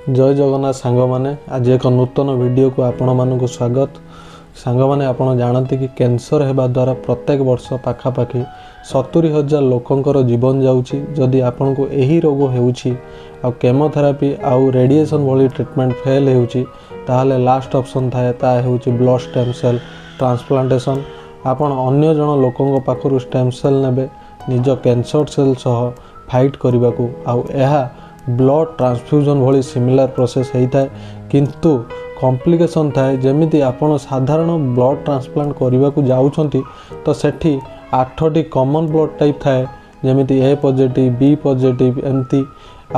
ଜୟ ଜଗନ୍ନାଥ ସାଙ୍ଗମାନେ, ଆଜି ଏକ ନୂତନ ଭିଡ଼ିଓକୁ ଆପଣମାନଙ୍କୁ ସ୍ୱାଗତ। ସାଙ୍ଗମାନେ, ଆପଣ ଜାଣନ୍ତି କି କ୍ୟାନ୍ସର ହେବା ଦ୍ୱାରା ପ୍ରତ୍ୟେକ ବର୍ଷ ପାଖାପାଖି 70,000 ଲୋକଙ୍କର ଜୀବନ ଯାଉଛି। ଯଦି ଆପଣଙ୍କୁ ଏହି ରୋଗ ହେଉଛି ଆଉ କେମୋଥେରାପି ଆଉ ରେଡ଼ିଏସନ୍ ଭଳି ଟ୍ରିଟମେଣ୍ଟ ଫେଲ୍ ହେଉଛି, ତାହେଲେ ଲାଷ୍ଟ ଅପସନ୍ ଥାଏ, ତାହା ହେଉଛି ବ୍ଲଡ଼ ଷ୍ଟେମ୍ ସେଲ୍ ଟ୍ରାନ୍ସପ୍ଲାଣ୍ଟେସନ୍। ଆପଣ ଅନ୍ୟ ଜଣ ଲୋକଙ୍କ ପାଖରୁ ଷ୍ଟେମ୍ ସେଲ୍ ନେବେ ନିଜ କ୍ୟାନ୍ସର ସେଲ୍ ସହ ଫାଇଟ୍ କରିବାକୁ, ଆଉ ଏହା ବ୍ଲଡ଼ ଟ୍ରାନ୍ସଫ୍ୟୁଜନ୍ ଭଳି ସିମିଲାର ପ୍ରୋସେସ୍ ହେଇଥାଏ, କିନ୍ତୁ କମ୍ପ୍ଲିକେସନ୍ ଥାଏ। ଯେମିତି ଆପଣ ସାଧାରଣ ବ୍ଲଡ଼ ଟ୍ରାନ୍ସପ୍ଲାଣ୍ଟ କରିବାକୁ ଯାଉଛନ୍ତି ତ ସେଠି 8ଟି କମନ୍ ବ୍ଲଡ଼ ଟାଇପ୍ ଥାଏ, ଯେମିତି ଏ ପଜିଟିଭ୍, ବି ପଜିଟିଭ୍ ଏମିତି,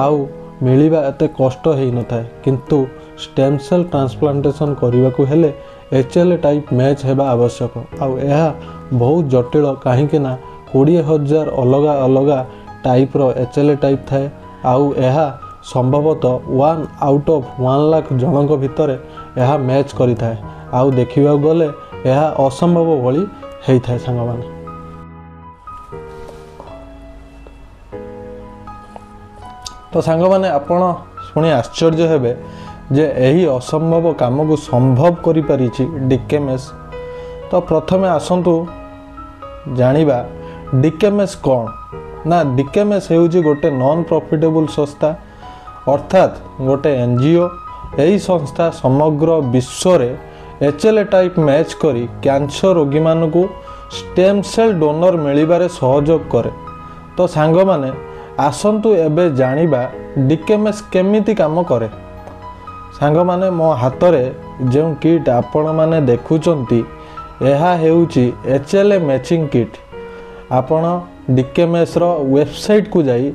ଆଉ ମିଳିବା ଏତେ କଷ୍ଟ ହେଇନଥାଏ। କିନ୍ତୁ ଷ୍ଟେମ୍ ସେଲ୍ ଟ୍ରାନ୍ସପ୍ଲାଣ୍ଟେସନ୍ କରିବାକୁ ହେଲେ ଏଚ୍ ଏଲ୍ ଟାଇପ୍ ମ୍ୟାଚ୍ ହେବା ଆବଶ୍ୟକ, ଆଉ ଏହା ବହୁତ ଜଟିଳ, କାହିଁକି ନା 20,000 ଅଲଗା ଅଲଗା ଟାଇପ୍ର ଏଚ୍ ଏଲ୍ ଟାଇପ୍ ଥାଏ, ଆଉ ଏହା ସମ୍ଭବତଃ 1 ଆଉଟ୍ ଅଫ୍ 1 ଲାଖ ଜଣଙ୍କ ଭିତରେ ଏହା ମ୍ୟାଚ୍ କରିଥାଏ, ଆଉ ଦେଖିବାକୁ ଗଲେ ଏହା ଅସମ୍ଭବ ଭଳି ହେଇଥାଏ ସାଙ୍ଗମାନେ। ତ ସାଙ୍ଗମାନେ, ଆପଣ ଶୁଣି ଆଶ୍ଚର୍ଯ୍ୟ ହେବେ ଯେ ଏହି ଅସମ୍ଭବ କାମକୁ ସମ୍ଭବ କରିପାରିଛି ଡିକେଏମ୍ଏସ୍। ତ ପ୍ରଥମେ ଆସନ୍ତୁ ଜାଣିବା ଡିକେଏମ୍ଏସ୍ କ'ଣ ନା। ଡିକେଏମ୍ଏସ୍ ହେଉଛି ଗୋଟେ ନନ୍ ପ୍ରଫିଟେବୁଲ୍ ସଂସ୍ଥା, ଅର୍ଥାତ୍ ଗୋଟେ ଏନ୍ ଜି ଓ। ଏହି ସଂସ୍ଥା ସମଗ୍ର ବିଶ୍ୱରେ ଏଚ୍ ଏଲ୍ ଟାଇପ୍ ମ୍ୟାଚ୍ କରି କ୍ୟାନ୍ସର ରୋଗୀମାନଙ୍କୁ ଷ୍ଟେମ୍ ସେଲ୍ ଡୋନର୍ ମିଳିବାରେ ସହଯୋଗ କରେ। ତ ସାଙ୍ଗମାନେ, ଆସନ୍ତୁ ଏବେ ଜାଣିବା ଡିକେଏମ୍ଏସ୍ କେମିତି କାମ କରେ। ସାଙ୍ଗମାନେ, ମୋ ହାତରେ ଯେଉଁ କିଟ୍ ଆପଣମାନେ ଦେଖୁଛନ୍ତି ଏହା ହେଉଛି H L A matching kit. ଆପଣ ଡିକେଏମ୍ଏସ୍ର ୱେବସାଇଟ୍କୁ ଯାଇ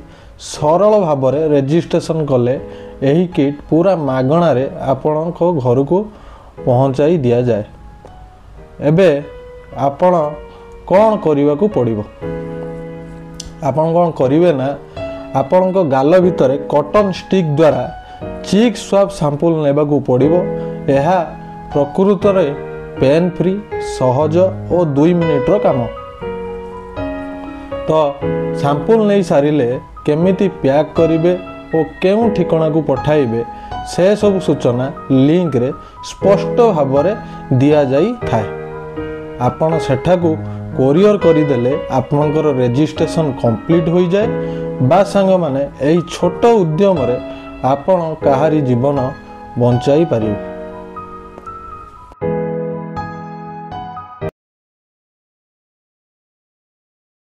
ସରଳ ଭାବରେ ରେଜିଷ୍ଟ୍ରେସନ୍ କଲେ ଏହି କିଟ୍ ପୁରା ମାଗଣାରେ ଆପଣଙ୍କ ଘରକୁ ପହଞ୍ଚାଇ ଦିଆଯାଏ। ଏବେ ଆପଣ କ'ଣ କରିବାକୁ ପଡ଼ିବ? ଆପଣ କ'ଣ କରିବେ ନା, ଆପଣଙ୍କ ଗାଲ ଭିତରେ କଟନ୍ ଷ୍ଟିକ୍ ଦ୍ୱାରା ଚିକ୍ ସ୍ୱାବ୍ ସାମ୍ପୁଲ୍ ନେବାକୁ ପଡ଼ିବ। ଏହା ପ୍ରକୃତରେ ପେନ୍ ଫ୍ରି, ସହଜ ଓ 2 ମିନିଟ୍ର କାମ। ତ ସାମ୍ପୁଲ୍ ନେଇ ସାରିଲେ କେମିତି ପ୍ୟାକ୍ କରିବେ ଓ କେଉଁ ଠିକଣାକୁ ପଠାଇବେ ସେସବୁ ସୂଚନା ଲିଙ୍କରେ ସ୍ପଷ୍ଟ ଭାବରେ ଦିଆଯାଇଥାଏ। ଆପଣ ସେଠାକୁ କୋରିଅର୍ କରିଦେଲେ ଆପଣଙ୍କର ରେଜିଷ୍ଟ୍ରେସନ୍ କମ୍ପ୍ଲିଟ୍ ହୋଇଯାଏ। ବା ସାଙ୍ଗମାନେ, ଏହି ଛୋଟ ଉଦ୍ୟମରେ ଆପଣ କାହାରି ଜୀବନ ବଞ୍ଚାଇ ପାରିବେ।